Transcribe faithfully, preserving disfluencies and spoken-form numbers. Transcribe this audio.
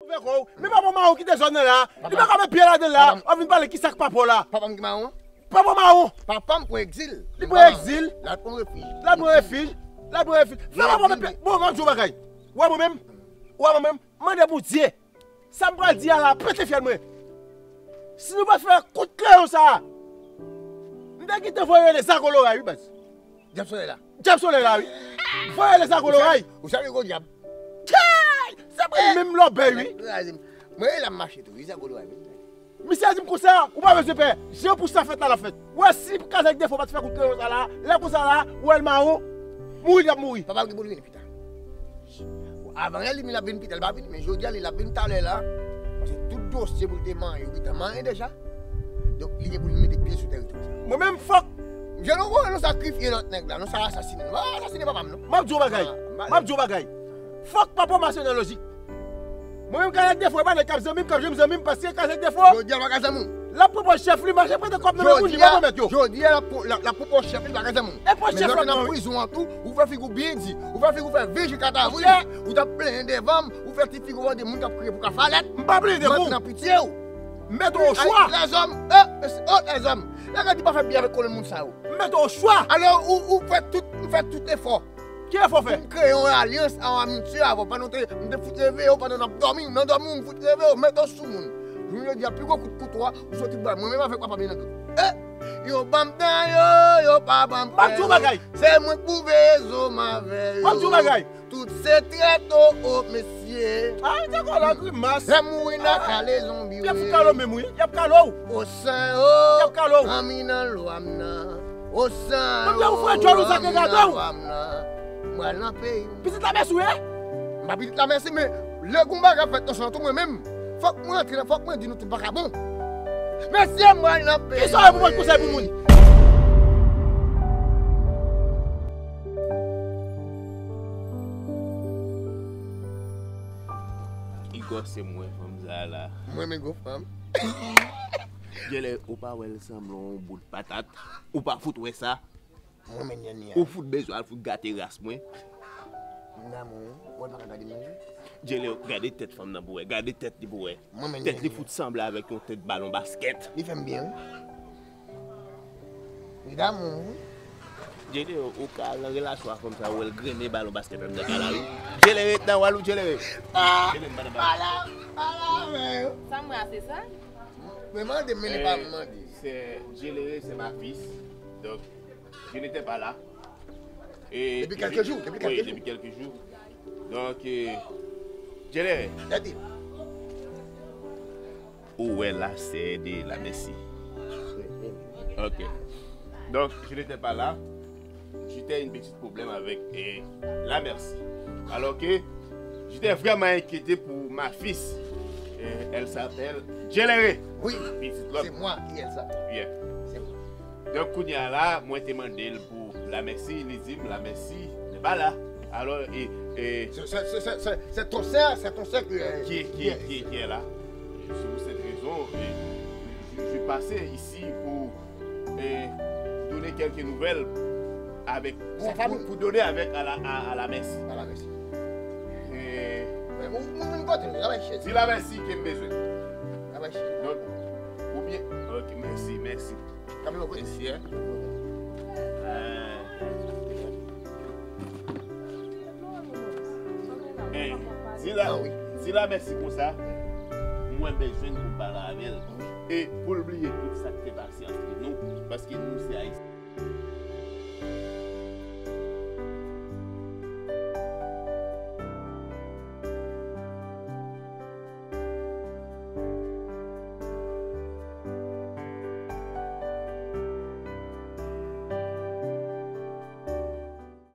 Fè kò w. Men papa w mawon kite zòn nan la. Li pa ka met pye ladan la. Papa m. W ap vin pale ki sa k papa w la. Papa m ki mawon? Papa w mawon. Papa m pran egzil. Li pran egzil. L al pran refij. L al pran refij. L al pran refij. Fè papa w met pye. Bon, m ap di w bagay. Ou wè mwen menm? Ou wè mwen menm? Mande Bondye. Sa m pral di a la, pete fyèl mwen. Si nou pa fè kout kreyon sa a, m te gentan voye rele Zago Loray, wi, baz. Dyab Solèy la. Dyab Solèy la, wi. Voye rele Zago Loray. Ou salye gwo dyab. Chay! Se mwen menm lòbèy, wi. Mwen la m mache tou, wi, Zago Loray, wi. Misye di m konsa, ou pa bezwen pè. Jan pou sa fèt la, l ap fèt. Ou wè, si Kazèk Defo pa t fè kout kreyon sa la, lè konsa la, ou wè l mawon, mouri l ap mouri. Papa l gen pou l vini pita. Avan yè li vin, l ap vin pita, li pa vini, men jodi a li, l ap vin talè la. Paske tout dosye pou l te manyen, yo gentan manyen deja. Donk, li gen pou l mete pye sou tèritwa sa. Mwen menm, fòk. Je nou wè, nou sakrifye lòt nèg la, nou sa asasine. Nou pa asasine papa m, non. M ap di w bagay. M ap di w bagay. Fòk papa m mache nan lojik. Mwen menm, Kazèk Defo, e pa nèg k ap zanmi m, k ap jwenn zanmi m, paske Kazèk Defo. Jodi a, l pa ka zanmi w. L ap pran pòz chèf li, mache prete kòb nan men moun, li pa pwomèt yo. Jodi a, l ap pran pòz chèf li, l pa ka zanmi w. E pòz chèf la, nan prizon an tou, ou fè figi w byen di, ou fè figi w fè V J kat avril, ou t ap plenyen devan m, ou fè ti figi w de moun k ap kriye pou kafalèt. M pa plenyen devan w. Mwen nan pitye w. M mete w o chwa. Lèzòm, e, o, lèzòm. Lè gade pa fè byen avèk kolonn moun sa yo. M mete w o chwa. Alò, ou, ou fè tout, ou fè tout efò. Ki efò fè? Pou m kreye yon alyans, yon amitye avè w. Pandan w te, m te fout reveye w pandan n ap dòmi. Nan dòmi w, m fout reveye w, mete w sou moun. Jounen jodi a, pi gwo kout kouto a, ou soti bay mwen menm avèk papa m nan tout. E, yo ban m tan yo, yo pa ban m kè yo. M ap di w bagay. Se mwen k pou veye zo m avè yo. M ap di w bagay. Tout se trèt, o, o, mesye. A, te kò la grimas. Lè mouri nan kale zonbi w ye. Y ap fout kale w menm, wi. Y ap kale w. O san yo. Y ap kale w. Anmi nan lwa m nan. O san yo. Mwen ou frè djòl ou sa ke gade w. Anmi nan lwa m nan. M pral nan peyi m. Pitit Lamèsi w ye? M pa pitit Lamèsi, men lè gon bagay ap fèt nan son tou mwen menm, fòk mwen antre nan, fòk mwen di nou tout bagay bon. Mesye, m pral nan peyi m. Kisa w ye pou mwen konsèy pou moun? Igò se mwen, fanm sa la. Mwen renmen gwo fanm. Djèlè, ou pa wè l sanble yon bout patat? Ou pa fout wè sa? Mwen renmen nyannya. Ou fout bezwen al fout gate ras mwen? M damou, mwen pa ka gade moun. Djèlè, gade tèt fanm nan pou wè, gade tèt li pou wè. Tèt li fout sanble avèk yon tèt balon baskèt. Li fè m byen, wi. Li damou m, wi. Djèlè, ou ka al nan relasyon ak fanm sa, ou wè l grennen balon baskèt anndan kay la, wi. Djèlè, ret nan wal ou, Djèlè. Ah, ala, ala, men. Sa m wè a se sa? Men mande, men li pa mande. C'est, Djèlè, c'est ma fils. Donc, je n'étais pas là. Et depuis quelques jours, depuis quelques jours. Oui, depuis quelques jours. Donc, euh, Djèlè. Ou wè la, c'est de Lamèsi. Ok. Donc, je n'étais pas là. J'étais une petite problème avec euh, Lamèsi. Alors que j'étais vraiment inquiété pour ma fils. Euh, elle s'appelle Djèlè. Oui, c'est moi qui Elsa. Yeah. C'est moi. Donk, kounye a la, mwen te mande l pou Lamèsi, li di m Lamèsi n'est pas là. Alors, et, et c'est ton sœur, c'est ton sœur que, euh, qui, qui, qui, qui est là. C'est pour cette raison, et je, je passais ici pour, euh, donner quelques nouvelles avec, pour, pour, pour donner avec à la, à, à Lamèsi. À Lamèsi. Et di Lamèsi ke m bezwen. Non. Ou byen, ok, mèsi, mèsi. Mèsi, hein. Eh, di la, di Lamèsi konsa, mwen bezwen pou m pale avè l. E pou l bliye tout sa k te pase antre nou.